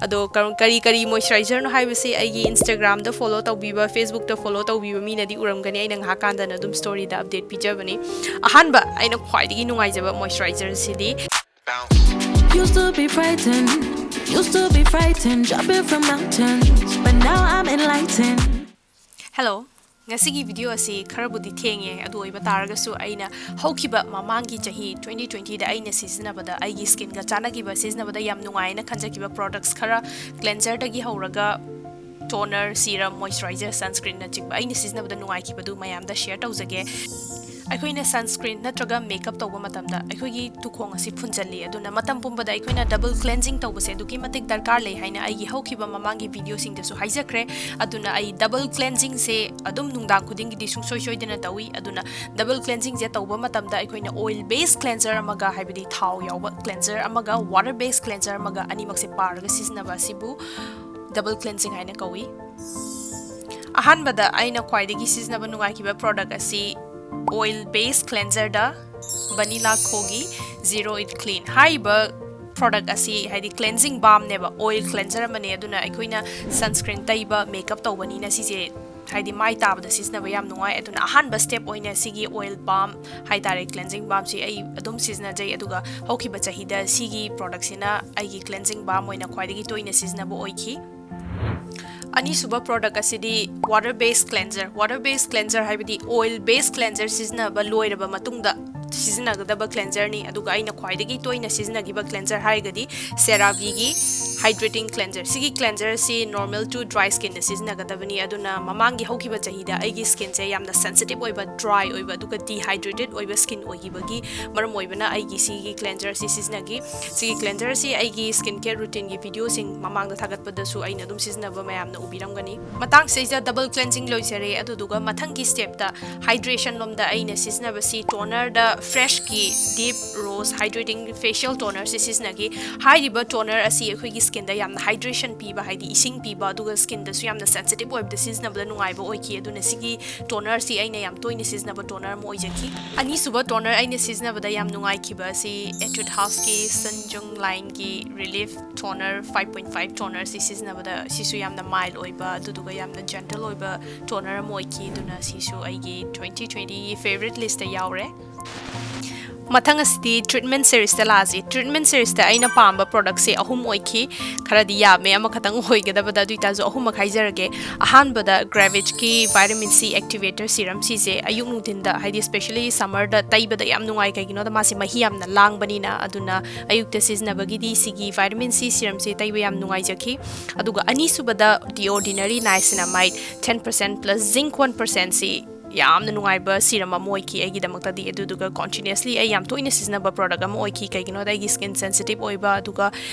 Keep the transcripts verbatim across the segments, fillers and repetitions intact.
ꯑꯗꯣ ꯀꯔꯝ- ꯀꯔꯤ ꯀꯔꯤ ꯃꯣꯏꯆꯔꯥꯏꯖꯔꯅꯣ ꯍꯥꯏꯕꯁꯤ ꯑꯩꯒꯤ Instagram-ꯗ follow ꯇꯧꯕꯤꯕ, Facebook-ꯇ follow ꯇꯧꯕꯤꯕ ꯃꯤꯅꯗꯤ ꯎꯔꯝꯒꯅꯤ꯫ ꯑꯩꯅ ꯉꯥꯏꯍꯥꯛ ꯀꯥꯟꯗꯅ ꯑꯗꯨꯝ story-ꯗ update ꯄꯤꯖꯕꯅꯤ꯫ ꯑꯍꯥꯟꯕ ꯑꯩꯅ ꯈ꯭ꯋꯥꯏꯗꯒꯤ ꯅꯨꯡꯉꯥꯏꯖꯕ moisturizer-ꯁꯤꯗꯤ Used to be frightened, used to be frightened, jumping from mountains, but now I'm enlightened. Hello, ꯉꯁꯤꯒꯤ video ꯑꯁꯤ ꯈꯔꯕꯨꯗꯤ ꯊꯦꯡꯉꯦ, ꯑꯗꯨ ꯑꯣꯏꯕ ꯇꯥꯔꯒꯁꯨ ꯑꯩꯅ ꯍꯧꯈꯤꯕ ꯃꯃꯥꯡꯒꯤ ꯆꯍꯤ twenty twenty-ꯗ ꯑꯩꯅ ꯁꯤꯖꯤꯟꯅꯕꯗ, ꯑꯩꯒꯤ skin-ꯒ ꯆꯥꯟꯅꯈꯤꯕ, ꯁꯤꯖꯤꯟꯅꯕꯗ ꯌꯥꯝ ꯅꯨꯡꯉꯥꯏꯅ ꯈꯟꯖꯈꯤꯕ products ꯈꯔ, cleanser-ꯗꯒꯤ ꯍꯧꯔꯒ toner, serum, moisturizer, sunscreen-ꯅꯆꯤꯡꯕ ꯑꯩꯅ ꯁꯤꯖꯤꯟꯅꯕꯗ ꯅꯨꯡꯉꯥꯏꯈꯤꯕꯗꯨ ꯃꯌꯥꯝꯗ share ꯇꯧꯖꯒꯦ꯫ ꯑꯩꯈꯣꯏꯅ sunscreen ꯅꯠꯇ꯭ꯔꯒ makeup ꯇꯧꯕ ꯃꯇꯝꯗ ꯑꯩꯈꯣꯏꯒꯤ ꯇꯨꯈꯣꯡ ꯑꯁꯤ ꯐꯨꯟꯖꯜꯂꯤ, ꯑꯗꯨꯅ ꯃꯇꯝ ꯄꯨꯝꯕꯗ ꯑꯩꯈꯣꯏꯅ double cleansing ꯇꯧꯕꯁꯦ ꯑꯗꯨꯛꯀꯤ ꯃꯇꯤꯛ ꯗꯔꯀꯥꯔ ꯂꯩ ꯍꯥꯏꯅ ꯑꯩꯒꯤ ꯍꯧꯈꯤꯕ ꯃꯃꯥꯡꯒꯤ video-ꯁꯤꯡꯗꯁꯨ ꯍꯥꯏꯖꯈ꯭ꯔꯦ꯫ ꯑꯗꯨꯅ ꯑꯩ double cleansing-ꯁꯦ ꯑꯗꯨꯝ ꯅꯨꯡꯗꯥꯡ ꯈꯨꯗꯤꯡꯒꯤꯗꯤ ꯁꯨꯡꯁꯣꯏ ꯁꯣꯏꯗꯅ ꯇꯧꯏ꯫ ꯑꯗꯨꯅ double cleansing-ꯁꯦ ꯇꯧꯕ ꯃꯇꯝꯗ ꯑꯩꯈꯣꯏꯅ oil base cleanser ꯑꯃꯒ, ꯍꯥꯏꯕꯗꯤ ꯊꯥꯎ ꯌꯥꯎꯕ cleanser ꯑꯃꯒ, water base cleanser ꯑꯃꯒ, ꯑꯅꯤꯃꯛꯁꯦ ꯄꯥꯔꯒ ꯁꯤꯖꯤꯟꯅꯕ ꯑꯁꯤꯕꯨ double cleansing ꯍꯥꯏꯅ ꯀꯧꯏ꯫ ꯑꯍꯥꯟꯕꯗ ꯑꯩꯅ ꯈ꯭ꯋꯥꯏꯗꯒꯤ ꯁꯤꯖꯤꯟꯅꯕ ꯅꯨꯡꯉꯥꯏꯈꯤꯕ product ꯑꯁꯤ oil base cleanser-ꯗ Vanilla Co-ꯒꯤ Zero It Clean ꯍꯥꯏꯔꯤꯕ product ꯑꯁꯤ, ꯍꯥꯏꯗꯤ, cleansing balm-ꯅꯦꯕ, oil cleanser ꯑꯃꯅꯦ꯫ ꯑꯗꯨꯅ ꯑꯩꯈꯣꯏꯅ sunscreen ꯇꯩꯕ, makeup ꯇꯧꯕꯅꯤꯅ ꯁꯤꯁꯦ, ꯍꯥꯏꯗꯤ, ꯃꯥꯏ ꯇꯥꯕꯗ ꯁꯤꯖꯤꯟꯅꯕ ꯌꯥꯝ ꯅꯨꯡꯉꯥꯏ꯫ ꯑꯗꯨꯅ ꯑꯍꯥꯟꯕ step ꯑꯣꯏꯅ ꯁꯤꯒꯤ oil balm ꯍꯥꯏꯇꯥꯔꯦ, cleansing balm-ꯁꯤ ꯑꯩ ꯑꯗꯨꯝ ꯁꯤꯖꯤꯟꯅꯖꯩ꯫ ꯑꯗꯨꯒ ꯍꯧꯈꯤꯕ ꯆꯍꯤꯗ ꯁꯤꯒꯤ product-ꯁꯤꯅ ꯑꯩꯒꯤ cleansing balm ꯑꯣꯏꯅ ꯈ꯭ꯋꯥꯏꯗꯒꯤ ꯇꯣꯏꯅ ꯁꯤꯖꯤꯟꯅꯕ ꯑꯣꯏꯈꯤ꯫ ꯑꯅꯤꯁꯨꯕ product ꯑꯁꯤꯗꯤ water base cleanser꯫ Water base cleanser ꯍꯥꯏꯕꯗꯤ oil base cleanser ꯁꯤꯖꯤꯟꯅꯕ ꯂꯣꯏꯔꯕ ꯃꯇꯨꯡꯗ ꯁꯤꯖꯤꯟꯅꯒꯗꯕ cleanser-ꯅꯤ꯫ ꯑꯗꯨꯒ ꯑꯩꯅ ꯈ꯭ꯋꯥꯏꯗꯒꯤ ꯇꯣꯏꯅ ꯁꯤꯖꯤꯟꯅꯈꯤꯕ cleanser ꯍꯥꯏꯔꯒꯗꯤ CeraVe-ꯒꯤ hydrating cleanser꯫ ꯁꯤꯒꯤ cleanser ꯑꯁꯤ normal to dry skin-ꯗ ꯁꯤꯖꯤꯟꯅꯒꯗꯕꯅꯤ꯫ ꯑꯗꯨꯅ ꯃꯃꯥꯡꯒꯤ ꯍꯧꯈꯤꯕ ꯆꯍꯤꯗ ꯑꯩꯒꯤ skin-ꯁꯦ ꯌꯥꯝꯅ sensitive ꯑꯣꯏꯕ, dry ꯑꯣꯏꯕ, ꯑꯗꯨꯒ dehydrated ꯑꯣꯏꯕ skin ꯑꯣꯏꯈꯤꯕꯒꯤ ꯃꯔꯝ ꯑꯣꯏꯕꯅ ꯑꯩꯒꯤ ꯁꯤꯒꯤ cleanser ꯑꯁꯤ ꯁꯤꯖꯤꯟꯅꯈꯤ꯫ ꯁꯤꯒꯤ cleanser ꯑꯁꯤ ꯑꯩꯒꯤ skin care routine-ꯒꯤ video-ꯁꯤꯡ ꯃꯃꯥꯡꯗ ꯊꯥꯒꯠꯄꯗꯁꯨ ꯑꯩꯅ ꯑꯗꯨꯝ ꯁꯤꯖꯤꯟꯅꯕ ꯃꯌꯥꯝꯅ ꯎꯕꯤꯔꯝꯒꯅꯤ꯫ ꯃꯇꯥꯡꯁꯤꯗꯩꯗ double cleansing ꯂꯣꯏꯖꯔꯦ꯫ ꯑꯗꯨꯗꯨꯒ ꯃꯊꯪꯒꯤ step-ꯇ hydration ꯂꯣꯝꯗ ꯑꯩꯅ ꯁꯤꯖꯤꯟꯅꯕꯁꯤ toner-ꯗ ꯐ꯭ꯔꯦꯁꯀꯤ ꯗꯤꯞ ꯔꯣꯁ ꯍꯥꯏꯗ꯭ꯔꯦꯇꯤꯡ ꯐꯦꯁꯤꯌꯦꯜ ꯇꯣꯅꯔꯁꯦ ꯁꯤꯖꯤꯟꯅꯈꯤ꯫ ꯍꯥꯏꯔꯤꯕ ꯇꯣꯅꯔ ꯑꯁꯤ ꯑꯩꯈꯣꯏꯒꯤ ꯁ꯭ꯀꯤꯟꯗ ꯌꯥꯝꯅ ꯍꯥꯏꯗ꯭ꯔꯦꯁꯟ ꯄꯤꯕ, ꯍꯥꯏꯗꯤ ꯏꯁꯤꯡ ꯄꯤꯕ, ꯑꯗꯨꯒ ꯁ꯭ꯀꯤꯟꯗꯁꯨ ꯌꯥꯝꯅ ꯁꯦꯟꯁꯤꯇꯤꯞ ꯑꯣꯏꯕꯗ ꯁꯤꯖꯤꯟꯅꯕꯗ ꯅꯨꯡꯉꯥꯏꯕ ꯑꯣꯏꯈꯤ꯫ ꯑꯗꯨꯅ ꯁꯤꯒꯤ ꯇꯣꯅꯔꯁꯤ ꯑꯩꯅ ꯌꯥꯝ ꯇꯣꯏꯅ ꯁꯤꯖꯤꯟꯅꯕ ꯇꯣꯅꯔ ꯑꯃ ꯑꯣꯏꯖꯈꯤ꯫ ꯑꯅꯤꯁꯨꯕ ꯇꯣꯅꯔ ꯑꯩꯅ ꯁꯤꯖꯤꯟꯅꯕꯗ ꯌꯥꯝ ꯅꯨꯡꯉꯥꯏꯈꯤꯕ ꯑꯁꯤ Etude Houseꯀꯤ Sun Jung Lineꯒꯤ relief tonner, five point five ꯇꯣꯅꯔꯁꯤ ꯁꯤꯖꯤꯟꯅꯕꯗ ꯁꯤꯁꯨ ꯌꯥꯝꯅ ꯃꯥꯏꯜ ꯑꯣꯏꯕ, ꯑꯗꯨꯗꯨꯒ ꯌꯥꯝꯅ ꯖꯦꯟꯇꯜ ꯑꯣꯏꯕ ꯇꯣꯅꯔ ꯑꯃ ꯑꯣꯏꯈꯤ꯫ ꯑꯗꯨꯅ ꯁꯤꯁꯨ ꯑꯩꯒꯤ twenty twentyꯒꯤ ꯐꯦꯕꯔꯤꯠ ꯂꯤꯁꯇ ꯌꯥꯎꯔꯦ꯫ ꯃꯊꯪ ꯑꯁꯤꯗꯤ ꯇ꯭ꯔꯤꯠꯃꯦꯟ ꯁꯦꯔꯤꯁꯇ ꯂꯥꯛꯑꯁꯤ꯫ ꯇ꯭ꯔꯤꯠꯃꯦꯟ ꯁꯦꯔꯤꯁꯇ ꯑꯩꯅ ꯄꯥꯝꯕ ꯄ꯭ꯔꯣꯗꯛꯁꯦ ꯑꯍꯨꯝ ꯑꯣꯏꯈꯤ꯫ ꯈꯔꯗꯤ ꯌꯥꯝꯃꯦ, ꯑꯃꯈꯛꯇꯪ ꯑꯣꯏꯒꯗꯕꯗ, ꯑꯗꯨ ꯑꯣꯏꯇꯥꯔꯁꯨ ꯑꯍꯨꯝꯃꯛ ꯍꯥꯏꯖꯔꯒꯦ꯫ ꯑꯍꯥꯟꯕꯗ ꯒ꯭ꯔꯦꯕꯤꯖꯀꯤ ꯚꯥꯏꯇꯥꯃꯤꯟ ꯁꯤ ꯑꯦꯛꯇꯤꯚꯦꯇꯔ ꯁꯤꯔꯝ ꯁꯤꯁꯦ ꯑꯌꯨꯛ ꯅꯨꯡꯊꯤꯟꯗ, ꯍꯥꯏꯗꯤ ꯁ꯭ꯄꯦꯁꯦꯜꯂꯤ ꯁꯝꯃꯔꯗ ꯇꯩꯕꯗ ꯌꯥꯝ ꯅꯨꯡꯉꯥꯏ꯫ ꯀꯩꯒꯤꯅꯣꯗ ꯃꯥꯁꯦ ꯃꯍꯤ ꯌꯥꯝꯅ ꯂꯥꯡꯕꯅꯤꯅ꯫ ꯑꯗꯨꯅ ꯑꯌꯨꯛꯇ ꯁꯤꯖꯤꯟꯅꯕꯒꯤꯗꯤ ꯁꯤꯒꯤ ꯚꯥꯏꯇꯥꯃꯤꯟ ꯁꯤ ꯁꯤꯔꯝꯁꯦ ꯇꯩꯕ ꯌꯥꯝ ꯅꯨꯡꯉꯥꯏꯖꯈꯤ꯫ ꯑꯗꯨꯒ ꯑꯅꯤꯁꯨꯕꯗ The Ordinary Niacinamide ten percent plus Zinc one percentꯁꯤ ꯌꯥꯝꯅ ꯅꯨꯡꯉꯥꯏꯕ ꯁꯤꯔꯝ ꯑꯃ ꯑꯣꯏꯈꯤ ꯑꯩꯒꯤꯗꯃꯛꯇꯗꯤ꯫ ꯑꯗꯨꯗꯨꯒ ꯀꯣꯟꯇꯤꯅ꯭ꯌꯨꯁꯂꯤ ꯑꯩ ꯌꯥꯝ ꯇꯣꯏꯅ ꯁꯤꯖꯤꯟꯅꯕ ꯄ꯭ꯔꯣꯗꯛ ꯑꯃ ꯑꯣꯏꯈꯤ꯫ ꯀꯩꯒꯤꯅꯣꯗ ꯑꯩꯒꯤ ꯁ꯭ꯀꯤꯟ ꯁꯦꯟꯁꯤꯇꯤꯞ ꯑꯣꯏꯕ, ꯑꯗꯨꯒ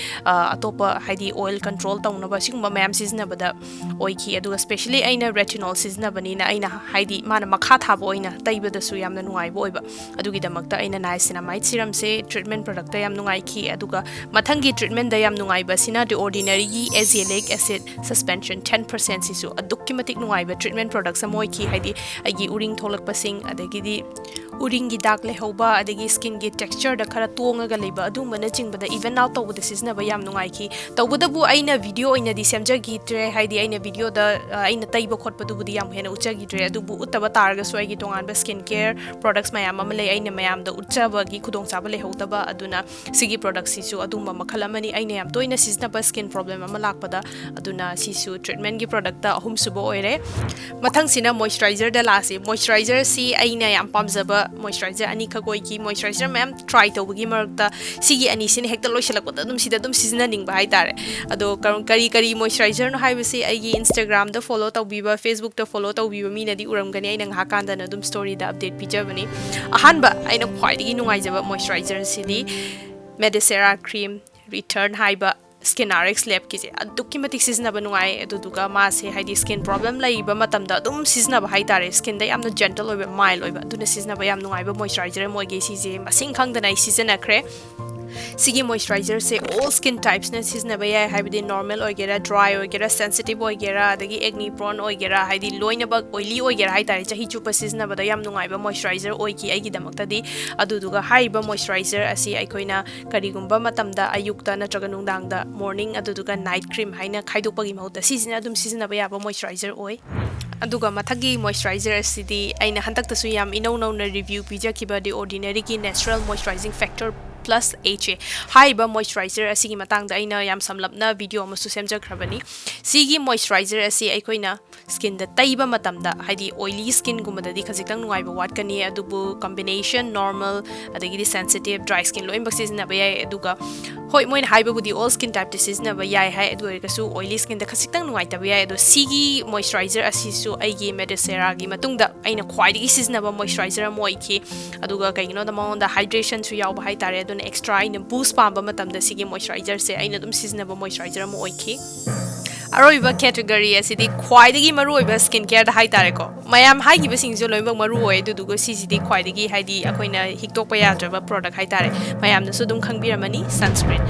ꯑ, ꯑꯇꯣꯞꯄ ꯍꯥꯏꯗꯤ ꯑꯣꯏꯜ ꯀꯟꯇ꯭ꯔꯣꯜ ꯇꯧꯅꯕ ꯁꯤꯒꯨꯝꯕ ꯃꯌꯥꯝ ꯁꯤꯖꯤꯟꯅꯕꯗ ꯑꯣꯏꯈꯤ꯫ ꯑꯗꯨꯒ ꯁ꯭ꯄꯦꯁꯦꯜꯂꯤ ꯑꯩꯅ ꯔꯦꯇꯤꯅꯣꯜ ꯁꯤꯖꯤꯟꯅꯕꯅꯤꯅ ꯑꯩꯅ ꯍꯥꯏꯗꯤ ꯃꯥꯅ ꯃꯈꯥ ꯊꯥꯕ ꯑꯣꯏꯅ ꯇꯩꯕꯗꯁꯨ ꯌꯥꯝꯅ ꯅꯨꯡꯉꯥꯏꯕ ꯑꯣꯏꯕ꯫ ꯑꯗꯨꯒꯤꯗꯃꯛꯇ ꯑꯩꯅ ꯅꯥꯏꯁꯤꯅꯥꯃꯥꯏꯠ ꯁꯤꯔꯝꯁꯦ ꯇ꯭ꯔꯤꯠꯃꯦꯟ ꯄ꯭ꯔꯣꯗꯛꯇ ꯌꯥꯝ ꯅꯨꯡꯉꯥꯏꯈꯤ꯫ ꯑꯗꯨꯒ ꯃꯊꯪꯒꯤ ꯇ꯭ꯔꯤꯠꯃꯦꯟꯗ ꯌꯥꯝ ꯅꯨꯡꯉꯥꯏꯕꯁꯤꯅ The Ordinary-ꯒꯤ Azelaic Acid Suspension ten percentꯁꯤꯁꯨ ꯑꯗꯨꯛꯀꯤ ꯃꯇꯤꯛ ꯅꯨꯡꯉꯥꯏꯕ ꯇ꯭ꯔꯤꯠꯃꯦꯟ ꯄ꯭ꯔꯣꯗꯛꯁ ꯑꯃ ꯑꯣꯏꯈꯤ꯫ ꯍꯥꯏꯗꯤ ꯑꯩꯒꯤ ꯎꯔꯤꯡ ꯊꯣꯛꯂꯛꯄꯁꯤꯡ, ꯑꯗꯒꯤꯗꯤ ꯎꯔꯤꯡꯒꯤ ꯗꯥꯛ ꯂꯩꯍꯧꯕ, ꯑꯗꯒꯤ ꯁ꯭ꯀꯤꯟꯒꯤ ꯇꯦꯛꯁꯆꯔꯗ ꯈꯔ ꯇꯣꯡꯉꯒ ꯂꯩꯕ, ꯑꯗꯨꯒꯨꯝꯕꯅꯆꯤꯡꯕꯗ ꯏꯚꯟ ꯑꯥꯎꯠ ꯇꯧꯕꯗ ꯁꯤꯖꯤꯟꯅꯕ ꯌꯥꯝ ꯅꯨꯡꯉꯥꯏꯈꯤ꯫ ꯇꯧꯕꯇꯕꯨ ꯑꯩꯅ ꯚꯤꯗꯤꯑꯣ ꯑꯣꯏꯅꯗꯤ ꯁꯦꯝꯖꯈꯤꯗ꯭ꯔꯦ, ꯍꯥꯏꯗꯤ ꯑꯩꯅ ꯚꯤꯗꯤꯑꯣꯗ, ꯑ, ꯑꯩꯅ ꯇꯩꯕ ꯈꯣꯠꯄꯗꯨꯕꯨꯗꯤ ꯌꯥꯝ ꯍꯦꯟꯅ ꯎꯠꯆꯈꯤꯗ꯭ꯔꯦ꯫ ꯑꯗꯨꯕꯨ ꯎꯠꯇꯕ ꯇꯥꯔꯒꯁꯨ ꯑꯩꯒꯤ ꯇꯣꯉꯥꯟꯕ ꯁ꯭ꯀꯤꯟ ꯀꯦꯌꯔ ꯄ꯭ꯔꯣꯗꯛꯁ ꯃꯌꯥꯝ ꯑꯃ ꯂꯩ, ꯑꯩꯅ ꯃꯌꯥꯝꯗ ꯎꯠꯆꯕꯒꯤ ꯈꯨꯗꯣꯡꯆꯥꯕ ꯂꯩꯍꯧꯗꯕ꯫ ꯑꯗꯨꯅ ꯁꯤꯒꯤ ꯄ꯭ꯔꯣꯗꯛꯁꯤꯁꯨ ꯑꯗꯨꯒꯨꯝꯕ ꯃꯈꯜ ꯑꯃꯅꯤ꯫ ꯑꯩꯅ ꯌꯥꯝ ꯇꯣꯏꯅ ꯁꯤꯖꯤꯟꯅꯕ ꯁ꯭ꯀꯤꯟ ꯄ꯭ꯔꯣꯕ꯭ꯂꯦꯝ ꯑꯃ ꯂꯥꯛꯄꯗ꯫ ꯑꯗꯨꯅ ꯁꯤꯁꯨ ꯇ꯭ꯔꯤꯠꯃꯦꯟꯒꯤ ꯄ꯭ꯔꯣꯗꯛꯇ ꯑꯍꯨꯝꯁꯨꯕ ꯑꯣꯏꯔꯦ꯫ ꯃꯊꯪꯁꯤꯅ ꯃꯣꯏꯆꯔꯥꯏꯖꯔꯗ ꯂꯥꯛꯑꯁꯤ꯫ ꯃꯣꯏꯆꯔꯥꯏꯖꯔꯁꯤ ꯑꯩꯅ ꯌꯥꯝ ꯄꯥꯝꯖꯕ ꯃꯣꯏꯆꯔꯥꯏꯖꯔ ꯑꯅꯤꯈꯛ ꯑꯣꯏꯈꯤ꯫ ꯃꯣꯏꯆꯔꯥꯏꯖꯔ ꯃꯌꯥꯝ ꯇ꯭ꯔꯥꯏ ꯇꯧꯕꯒꯤ ꯃꯔꯛꯇ ꯁꯤꯒꯤ ꯑꯅꯤꯁꯤꯅ ꯍꯦꯛꯇ ꯂꯣꯏꯁꯤꯜꯂꯛꯄꯗ ꯑꯗꯨꯝ ꯁꯤꯗ ꯑꯗꯨꯝ ꯁꯤꯖꯤꯟꯅꯅꯤꯡꯕ ꯍꯥꯏꯇꯥꯔꯦ꯫ ꯑꯗꯣ ꯀꯔꯝ-, ꯀꯔꯤ ꯀꯔꯤ ꯃꯣꯏꯆꯔꯥꯏꯖꯔꯅꯣ ꯍꯥꯏꯕꯁꯤ ꯑꯩꯒꯤ Instagramꯗ ꯐꯣꯂꯣ ꯇꯧꯕꯤꯕ, Facebookꯇ ꯐꯣꯂꯣ ꯇꯧꯕꯤꯕ ꯃꯤꯅꯗꯤ ꯎꯔꯝꯒꯅꯤ, ꯑꯩꯅ ꯉꯥꯏꯍꯥꯛ ꯀꯥꯟꯗꯅ ꯑꯗꯨꯝ ꯁ꯭ꯇꯣꯔꯤꯗ ꯑꯞꯗꯦꯠ ꯄꯤꯖꯕꯅꯤ꯫ ꯑꯍꯥꯟꯕ ꯑꯩꯅ ꯈ꯭ꯋꯥꯏꯗꯒꯤ ꯅꯨꯡꯉꯥꯏꯖꯕ ꯃꯣꯏꯆꯔꯥꯏꯖꯔꯁꯤꯗꯤ Medicera Creme Return ꯍꯥꯏꯕ Skin R X Lab ꯀꯤꯁꯦ ꯑꯗꯨꯛꯀꯤ ꯃꯇꯤꯛ ꯁꯤꯖꯤꯟꯅꯕ ꯅꯨꯡꯉꯥꯏ꯫ ꯑꯗꯨꯗꯨꯒ ꯃꯥꯁꯦ ꯍꯥꯏꯗꯤ skin problem ꯂꯩꯕ ꯃꯇꯝꯗ ꯑꯗꯨꯝ ꯁꯤꯖꯤꯟꯅꯕ ꯍꯥꯏꯇꯥꯔꯦ, skin ꯗ ꯌꯥꯝꯅ gentle ꯑꯣꯏꯕ, mild ꯑꯣꯏꯕ, ꯑꯗꯨꯅ ꯁꯤꯖꯤꯟꯅꯕ ꯌꯥꯝ ꯅꯨꯡꯉꯥꯏꯕ moisturizer ꯑꯃ ꯑꯣꯏꯒꯦ꯫ ꯁꯤꯁꯦ ꯃꯁꯤꯡ ꯈꯪꯗꯅ ꯑꯩ ꯁꯤꯖꯤꯟꯅꯈ꯭ꯔꯦ꯫ ꯁꯤꯒꯤ moisturizer ꯁꯦ all skin types ꯅ ꯁꯤꯖꯤꯟꯅꯕ ꯌꯥꯏ, ꯍꯥꯏꯕꯗꯤ normal ꯑꯣꯏꯒꯦꯔꯥ, dry ꯑꯣꯏꯒꯦꯔꯥ, sensitive ꯑꯣꯏꯒꯦꯔꯥ, ꯑꯗꯒꯤ acne prone ꯑꯣꯏꯒꯦꯔꯥ, ꯍꯥꯏꯗꯤ ꯂꯣꯏꯅꯃꯛ oily ꯑꯣꯏꯒꯦꯔꯥ ꯍꯥꯏꯇꯥꯔꯦ, ꯆꯍꯤ ꯆꯨꯞꯄ ꯁꯤꯖꯤꯟꯅꯕꯗ ꯌꯥꯝ ꯅꯨꯡꯉꯥꯏꯕ moisturizer ꯑꯣꯏꯈꯤ ꯑꯩꯒꯤꯗꯃꯛꯇꯗꯤ꯫ ꯑꯗꯨꯗꯨꯒ ꯍꯥꯏꯔꯤꯕ moisturizer ꯑꯁꯤ ꯑꯩꯈꯣꯏꯅ ꯀꯔꯤꯒꯨꯝꯕ ꯃꯇꯝꯗ ꯑꯌꯨꯛꯇ ꯅꯠꯇ꯭ꯔꯒ ꯅꯨꯡꯗꯥꯡꯗ, morning ꯑꯗꯨꯗꯨꯒ night cream ꯍꯥꯏꯅ ꯈꯥꯏꯗꯣꯛꯄꯒꯤ ꯃꯍꯨꯠꯇ ꯁꯤꯁꯤꯅ ꯑꯗꯨꯝ ꯁꯤꯖꯤꯟꯅꯕ ꯌꯥꯕ moisturizer ꯑꯣꯏ꯫ ꯑꯗꯨꯒ ꯃꯊꯛꯀꯤ moisturizer ꯑꯁꯤꯗꯤ ꯑꯩꯅ ꯍꯟꯗꯛꯇꯁꯨ ꯌꯥꯝ ꯏꯅꯧ ꯅꯧꯅ review ꯄꯤꯖꯈꯤꯕ The Ordinary ꯒꯤ Natural Moisturizing Factor Plus H A꯫ ꯍꯥꯏꯔꯤꯕ moisturizer ꯑꯁꯤꯒꯤ ꯃꯇꯥꯡꯗ ꯑꯩꯅ ꯌꯥꯝ ꯁꯝꯂꯞꯅ video ꯑꯃꯁꯨ ꯁꯦꯝꯖꯈ꯭ꯔꯕꯅꯤ꯫ ꯁꯤꯒꯤ moisturizer ꯑꯁꯤ ꯑꯩꯈꯣꯏꯅ skin ꯗ ꯇꯩꯕ ꯃꯇꯝꯗ, ꯍꯥꯏꯗꯤ oily skin ꯒꯨꯝꯕꯗꯗꯤ ꯈꯖꯤꯛꯇꯪ ꯅꯨꯡꯉꯥꯏꯕ ꯋꯥꯠꯀꯅꯤ, ꯑꯗꯨꯕꯨ combination normal ꯑꯗꯒꯤꯗꯤ sensitive, dry skin ꯂꯣꯏꯅꯃꯛ ꯁꯤꯖꯤꯟꯅꯕ ꯌꯥꯏ꯫ ꯑꯗꯨꯒ ꯍꯣꯏ, ꯃꯣꯏꯅ ꯍꯥꯏꯕꯕꯨꯗꯤ all skin type ꯇ ꯁꯤꯖꯤꯟꯅꯕ ꯌꯥꯏ ꯍꯥꯏ, ꯑꯗꯨ ꯑꯣꯏꯔꯒꯁꯨ oily skin ꯗ ꯈꯖꯤꯛꯇꯪ ꯅꯨꯡꯉꯥꯏꯇꯕ ꯌꯥꯏ꯫ ꯑꯗꯣ ꯁꯤꯒꯤ moisturizer ꯑꯁꯤꯁꯨ ꯑꯩꯒꯤ Medicera ꯒꯤ ꯃꯇꯨꯡꯗ ꯑꯩꯅ ꯈ꯭ꯋꯥꯏꯗꯒꯤ ꯁꯤꯖꯤꯟꯅꯕ moisturizer ꯑꯃ ꯑꯣꯏꯈꯤ꯫ ꯑꯗꯨꯒ ꯀꯩꯒꯤꯅꯣꯗ ꯃꯉꯣꯟꯗ hydration ꯁꯨ ꯌꯥꯎꯕ ꯍꯥꯏꯇꯥꯔꯦ, ꯑꯗꯨꯅ extra ꯑꯩꯅ boost ꯄꯥꯝꯕ ꯃꯇꯝꯗ ꯁꯤꯒꯤ moisturizer ꯁꯦ ꯑꯩꯅ ꯑꯗꯨꯝ ꯁꯤꯖꯤꯟꯅꯕ moisturizer ꯑꯃ ꯑꯣꯏꯈꯤ꯫ ꯑꯔꯣꯏꯕ category ꯑꯁꯤꯗꯤ ꯈ꯭ꯋꯥꯏꯗꯒꯤ ꯃꯔꯨꯑꯣꯏꯕ skin care ꯗ ꯍꯥꯏꯇꯥꯔꯦꯀꯣ꯫ ꯃꯌꯥꯝ ꯍꯥꯏꯈꯤꯕꯁꯤꯡꯁꯨ ꯂꯣꯏꯅꯃꯛ ꯃꯔꯨ ꯑꯣꯏ, ꯑꯗꯨꯗꯨꯒ ꯁꯤꯁꯤꯗꯤ ꯈ꯭ꯋꯥꯏꯗꯒꯤ, ꯍꯥꯏꯗꯤ, ꯑꯩꯈꯣꯏꯅ ꯍꯤꯛꯇꯣꯛꯄ ꯌꯥꯗ꯭ꯔꯕ product ꯍꯥꯏꯇꯥꯔꯦ꯫ ꯃꯌꯥꯝꯅꯁꯨ ꯑꯗꯨꯝ ꯈꯪꯕꯤꯔꯝꯃꯅꯤ, sunscreen꯫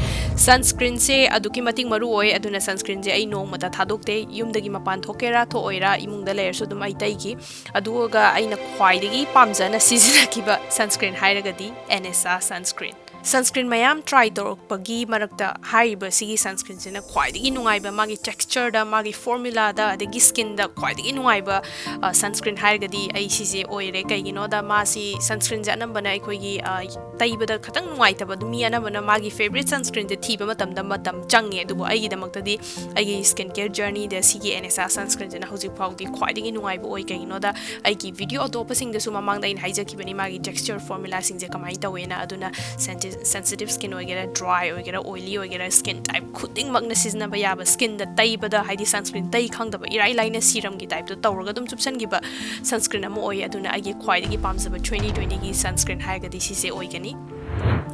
Sunscreen ꯁꯦ ꯑꯗꯨꯛꯀꯤ ꯃꯇꯤꯛ ꯃꯔꯨ ꯑꯣꯏ, ꯑꯗꯨꯅ sunscreen ꯁꯦ ꯑꯩ ꯅꯣꯡꯃꯇ ꯊꯥꯗꯣꯛꯇꯦ꯫ ꯌꯨꯝꯗꯒꯤ ꯃꯄꯥꯟ ꯊꯣꯛꯀꯦꯔꯥ ꯊꯣꯛꯑꯣꯏꯔꯥ, ꯏꯃꯨꯡꯗ ꯂꯩꯔꯁꯨ ꯑꯗꯨꯝ ꯑꯩ ꯇꯩꯈꯤ꯫ ꯑꯗꯨꯒ ꯑꯩꯅ ꯈ꯭ꯋꯥꯏꯗꯒꯤ ꯄꯥꯝꯖꯅ ꯁꯤꯖꯤꯟꯅꯈꯤꯕ sunscreen ꯍꯥꯏꯔꯒꯗꯤ N S A sunscreen꯫ Sunscreen ꯃꯌꯥꯝ try ꯇꯧꯔꯛꯄꯒꯤ ꯃꯔꯛꯇ ꯍꯥꯏꯔꯤꯕ ꯁꯤꯒꯤ sunscreen ꯁꯤꯅ ꯈ꯭ꯋꯥꯏꯗꯒꯤ ꯅꯨꯡꯉꯥꯏꯕ, ꯃꯥꯒꯤ texture ꯗ, ꯃꯥꯒꯤ formula ꯗ, ꯑꯗꯒꯤ skin ꯗ ꯈ꯭ꯋꯥꯏꯗꯒꯤ ꯅꯨꯡꯉꯥꯏꯕ, ꯑ, sunscreen ꯍꯥꯏꯔꯒꯗꯤ ꯑꯩ ꯁꯤꯁꯦ ꯑꯣꯏꯔꯦ꯫ ꯀꯩꯒꯤꯅꯣꯗ ꯃꯥꯁꯤ sunscreen ꯁꯦ ꯑꯅꯝꯕꯅ ꯑꯩꯈꯣꯏꯒꯤ, ꯑ, ꯇꯩꯕꯗ ꯈꯤꯇꯪ ꯅꯨꯡꯉꯥꯏꯇꯕ, ꯑꯗꯨ ꯃꯤ ꯑꯅꯝꯕꯅ ꯃꯥꯒꯤ favourite sunscreen ꯁꯦ ꯊꯤꯕ ꯃꯇꯝꯗ ꯃꯇꯝ ꯆꯪꯉꯦ꯫ ꯑꯗꯨꯕꯨ ꯑꯩꯒꯤꯗꯃꯛꯇꯗꯤ ꯑꯩꯒꯤ skin care journey ꯗ ꯁꯤꯒꯤ N S A sunscreen ꯁꯤꯅ ꯍꯧꯖꯤꯛ ꯐꯥꯎꯗꯤ ꯈ꯭ꯋꯥꯏꯗꯒꯤ ꯅꯨꯡꯉꯥꯏꯕ ꯑꯣꯏ꯫ ꯀꯩꯒꯤꯅꯣꯗ ꯑꯩꯒꯤ video ꯑꯇꯣꯞꯄꯁꯤꯡꯗꯁꯨ ꯃꯃꯥꯡꯗ ꯑꯩꯅ ꯍꯥꯏꯖꯈꯤꯕꯅꯤ, ꯃꯥꯒꯤ texture formula ꯁꯤꯡꯁꯦ ꯀꯃꯥꯏꯅ ꯇꯧꯋꯦꯅ꯫ ꯑꯗꯨꯅ sensi-, sensitive skin ꯑꯣꯏꯒꯦꯔꯥ, dry ꯑꯣꯏꯒꯦꯔꯥ, oily ꯑꯣꯏꯒꯦꯔꯥ, skin type ꯈꯨꯗꯤꯡꯃꯛꯅ ꯁꯤꯖꯤꯟꯅꯕ ꯌꯥꯕ, skin ꯗ ꯇꯩꯕꯗ, ꯍꯥꯏꯗꯤ sunscreen ꯇꯩ ꯈꯪꯗꯕ, ꯏꯔꯥꯏ ꯂꯥꯏꯅ serum ꯒꯤ type ꯇ ꯇꯧꯔꯒ ꯑꯗꯨꯝ ꯆꯨꯞꯁꯟꯈꯤꯕ sunscreen ꯑꯃ ꯑꯣꯏ꯫ ꯑꯗꯨꯅ ꯑꯩꯒꯤ ꯈ꯭ꯋꯥꯏꯗꯒꯤ ꯄꯥꯝꯖꯕ twenty twenty ꯒꯤ sunscreen ꯍꯥꯏꯔꯒꯗꯤ ꯁꯤꯁꯦ ꯑꯣꯏꯒꯅꯤ꯫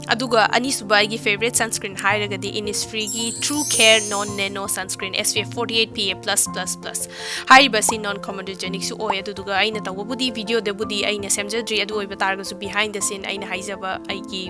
ꯑꯗꯨꯒ ꯑꯅꯤꯁꯨꯕ ꯑꯩꯒꯤ favorite sunscreen ꯍꯥꯏꯔꯒꯗꯤ Innisfreeꯒꯤ True Care Non Nano Sunscreen SPF forty-eight PA plus plus plus꯫ ꯍꯥꯏꯔꯤꯕꯁꯤ non comedogenic ꯁꯨ ꯑꯣꯏ, ꯑꯗꯨꯗꯨꯒ ꯑꯩꯅ ꯇꯧꯕꯕꯨꯗꯤ video ꯗꯕꯨꯗꯤ ꯑꯩꯅ ꯁꯦꯝꯖꯗ꯭ꯔꯤ, ꯑꯗꯨ ꯑꯣꯏꯕ ꯇꯥꯔꯒꯁꯨ behind the scene ꯑꯩꯅ ꯍꯥꯏꯖꯕ ꯑꯩꯒꯤ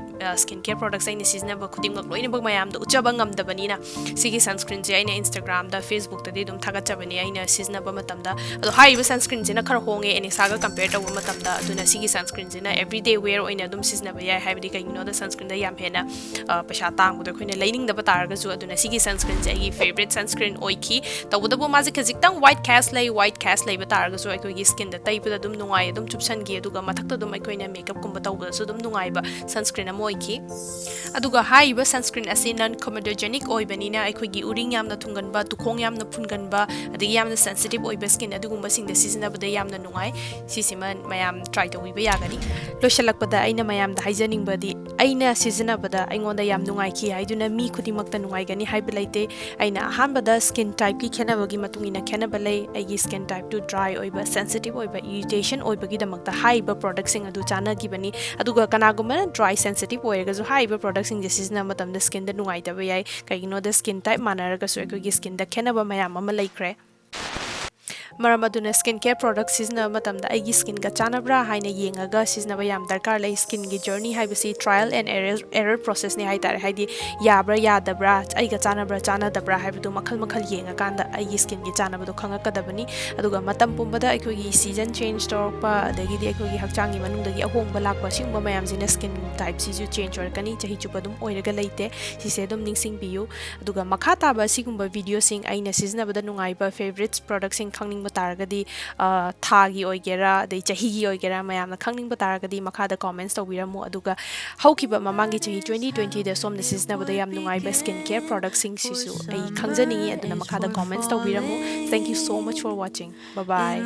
skin care products ꯑꯩꯅ ꯁꯤꯖꯤꯟꯅꯕ ꯈꯨꯗꯤꯡꯃꯛ ꯂꯣꯏꯅꯃꯛ ꯃꯌꯥꯝꯗ ꯎꯠꯆꯕ ꯉꯝꯗꯕꯅꯤꯅ, ꯁꯤꯒꯤ sunscreenꯁꯦ ꯑꯩꯅ Instagramꯗ, Facebookꯇꯗꯤ ꯑꯗꯨꯝ ꯊꯥꯒꯠꯆꯕꯅꯤ ꯑꯩꯅ ꯁꯤꯖꯤꯟꯅꯕ ꯃꯇꯝꯗ꯫ ꯑꯗꯣ ꯍꯥꯏꯔꯤꯕ sunscreenꯁꯤꯅ ꯈꯔ ꯍꯣꯡꯉꯦ Anesaꯒ compare ꯇꯧꯕ ꯃꯇꯝꯗ, ꯑꯗꯨꯅ ꯁꯤꯒꯤ sunscreenꯁꯤꯅ everyday wear ꯑꯣꯏꯅ ꯑꯗꯨꯝ ꯁꯤꯖꯤꯟꯅꯕ ꯌꯥꯏ꯫ ꯍꯥꯏꯕꯗꯤ ꯀꯩꯒꯤꯅꯣꯗ sunscreenꯗ ꯌꯥꯝ ꯍꯦꯟꯅ ꯑ, ꯄꯩꯁꯥ ꯇꯥꯡꯕꯗꯣ ꯑꯩꯈꯣꯏꯅ ꯂꯩꯅꯤꯡꯗꯕ ꯇꯥꯔꯒꯁꯨ꯫ ꯑꯗꯨꯅ ꯁꯤꯒꯤ sunscreenꯁꯦ ꯑꯩꯒꯤ favorite sunscreen ꯑꯣꯏꯈꯤ꯫ ꯇꯧꯕꯇꯕꯨ ꯃꯥꯁꯦ ꯈꯖꯤꯛꯇꯪ white cast ꯂꯩ꯫ White cast ꯂꯩꯕ ꯇꯥꯔꯒꯁꯨ ꯑꯩꯈꯣꯏꯒꯤ skinꯗ ꯇꯩꯕꯗ ꯑꯗꯨꯝ ꯅꯨꯡꯉꯥꯏ, ꯑꯗꯨꯝ ꯆꯨꯞꯁꯟꯈꯤ, ꯑꯗꯨꯒ ꯃꯊꯛꯇ ꯑꯗꯨꯝ ꯑꯩꯈꯣꯏꯅ makeupꯀꯨꯝꯕ ꯇꯧꯕꯗꯁꯨ ꯑꯗꯨꯝ ꯅꯨꯡꯉꯥꯏꯕ sunscreen ꯑꯃ ꯑꯣꯏꯈꯤ꯫ ꯑꯗꯨꯒ ꯍꯥꯏꯔꯤꯕ sunscreen ꯑꯁꯤ non comedogenic ꯑꯣꯏꯕꯅꯤꯅ ꯑꯩꯈꯣꯏꯒꯤ ꯎꯔꯤꯡ ꯌꯥꯝꯅ ꯊꯨꯡꯒꯟꯕ, ꯇꯨꯈꯣꯡ ꯌꯥꯝꯅ ꯐꯨꯟꯒꯟꯕ, ꯑꯗꯒꯤ ꯌꯥꯝꯅ sensitive ꯑꯣꯏꯕ skin ꯑꯗꯨꯒꯨꯝꯕꯁꯤꯡꯗ ꯁꯤꯖꯤꯟꯅꯕꯗ ꯌꯥꯝꯅ ꯅꯨꯡꯉꯥꯏ꯫ ꯁꯤꯁꯤꯃ ꯃꯌꯥꯝ try ꯇꯧꯕꯤꯕ ꯌꯥꯒꯅꯤ꯫ ꯂꯣꯏꯁꯤꯜꯂꯛꯄꯗ ꯑꯩꯅ ꯃꯌꯥꯝꯗ ꯍꯥꯏꯖꯅꯤꯡꯕꯗꯤ, ꯑꯩꯅ ꯁꯤꯖꯤꯟꯅꯕꯗ ꯑꯩꯉꯣꯟꯗ ꯌꯥꯝ ꯅꯨꯡꯉꯥꯏꯈꯤ ꯍꯥꯏꯗꯨꯅ ꯃꯤ ꯈꯨꯗꯤꯡꯃꯛꯇ ꯅꯨꯡꯉꯥꯏꯒꯅꯤ ꯍꯥꯏꯕ ꯂꯩꯇꯦ꯫ ꯑꯩꯅ ꯑꯍꯥꯟꯕꯗ skin typeꯀꯤ ꯈꯦꯠꯅꯕꯒꯤ ꯃꯇꯨꯡ ꯏꯟꯅ ꯈꯦꯠꯅꯕ ꯂꯩ꯫ ꯑꯩꯒꯤ skin typeꯇꯨ dry ꯑꯣꯏꯕ, sensitive ꯑꯣꯏꯕ, irritation ꯑꯣꯏꯕꯒꯤꯗꯃꯛꯇ ꯍꯥꯏꯔꯤꯕ productꯁꯤꯡ ꯑꯗꯨ ꯆꯥꯟꯅꯈꯤꯕꯅꯤ꯫ ꯑꯗꯨꯒ ꯀꯅꯥꯒꯨꯝꯕꯅ dry sensitive ꯑꯣꯏꯔꯒꯁꯨ ꯍꯥꯏꯔꯤꯕ productꯁꯤꯡꯁꯦ ꯁꯤꯖꯤꯟꯅꯕ ꯃꯇꯝꯗ skinꯗ ꯅꯨꯡꯉꯥꯏꯇꯕ ꯌꯥꯏ꯫ ꯀꯩꯒꯤꯅꯣꯗ skin type ꯃꯥꯟꯅꯔꯒꯁꯨ ꯑꯩꯈꯣꯏꯒꯤ skinꯗ ꯈꯦꯠꯅꯕ ꯃꯌꯥꯝ ꯑꯃ ꯂꯩꯈ꯭ꯔꯦ꯫ ꯃꯔꯝ ꯑꯗꯨꯅ skin care product ꯁꯤꯖꯤꯟꯅꯕ ꯃꯇꯝꯗ ꯑꯩꯒꯤ skinꯒ ꯆꯥꯟꯅꯕ꯭ꯔꯥ ꯍꯥꯏꯅ ꯌꯦꯡꯉꯒ ꯁꯤꯖꯤꯟꯅꯕ ꯌꯥꯝ ꯗꯔꯀꯥꯔ ꯂꯩ꯫ Skinꯒꯤ journey ꯍꯥꯏꯕꯁꯤ trial and error, error processꯅꯤ ꯍꯥꯏꯇꯥꯔꯦ꯫ ꯍꯥꯏꯗꯤ ꯌꯥꯕ꯭ꯔꯥ ꯌꯥꯗꯕ꯭ꯔꯥ, ꯑꯩꯒ ꯆꯥꯟꯅꯕ꯭ꯔꯥ ꯆꯥꯟꯅꯗꯕ꯭ꯔꯥ ꯍꯥꯏꯕꯗꯨ ꯃꯈꯜ ꯃꯈꯜ ꯌꯦꯡꯉꯀꯥꯟꯗ ꯑꯩꯒꯤ skinꯒꯤ ꯆꯥꯟꯅꯕꯗꯨ ꯈꯪꯉꯛꯀꯗꯕꯅꯤ꯫ ꯑꯗꯨꯒ ꯃꯇꯝ ꯄꯨꯝꯕꯗ ꯑꯩꯈꯣꯏꯒꯤ season change ꯇꯧꯔꯛꯄ, ꯑꯗꯒꯤꯗꯤ ꯑꯩꯈꯣꯏꯒꯤ ꯍꯛꯆꯥꯡꯒꯤ ꯃꯅꯨꯡꯗꯒꯤ ꯑꯍꯣꯡꯕ ꯂꯥꯛꯄ, ꯁꯤꯒꯨꯝꯕ ꯃꯌꯥꯝꯁꯤꯅ skin typeꯁꯤꯁꯨ change ꯑꯣꯏꯔꯛꯀꯅꯤ꯫ ꯆꯍꯤ ꯆꯨꯞꯄ ꯑꯗꯨꯝ ꯑꯣꯏꯔꯒ ꯂꯩꯇꯦ꯫ ꯁꯤꯁꯦ ꯑꯗꯨꯝ ꯅꯤꯡꯁꯤꯡꯕꯤꯌꯨ꯫ ꯑꯗꯨꯒ ꯃꯈꯥ ꯇꯥꯕ ꯑꯁꯤꯒꯨꯝꯕ videoꯁꯤꯡ, ꯑꯩꯅ ꯁꯤꯖꯤꯟꯅꯕꯗ ꯅꯨꯡꯉꯥꯏꯕ favorites productꯁꯤꯡ ꯈꯪꯅꯤꯡꯕ ꯇꯥꯔꯒꯗꯤ, ꯑ, ꯊꯥꯒꯤ ꯑꯣꯏꯒꯦꯔꯥ, ꯑꯗꯩ ꯆꯍꯤꯒꯤ ꯑꯣꯏꯒꯦꯔꯥ, ꯃꯌꯥꯝꯅ ꯈꯪꯅꯤꯡꯕ ꯇꯥꯔꯒꯗꯤ ꯃꯈꯥꯗ comments ꯇꯧꯕꯤꯔꯝꯃꯨ꯫ ꯑꯗꯨꯒ ꯍꯧꯈꯤꯕ ꯃꯃꯥꯡꯒꯤ ꯆꯍꯤ twenty twentyꯗ ꯁꯣꯝꯅ ꯁꯤꯖꯤꯟꯅꯕꯗ ꯌꯥꯝ ꯅꯨꯡꯉꯥꯏꯕ skin care productꯁꯤꯡꯁꯤꯁꯨ ꯑꯩ ꯈꯪꯖꯅꯤꯡꯉꯤ, ꯑꯗꯨꯅ ꯃꯈꯥꯗ comments ꯇꯧꯕꯤꯔꯝꯃꯨ꯫ Thank you so much for watching. Bye bye.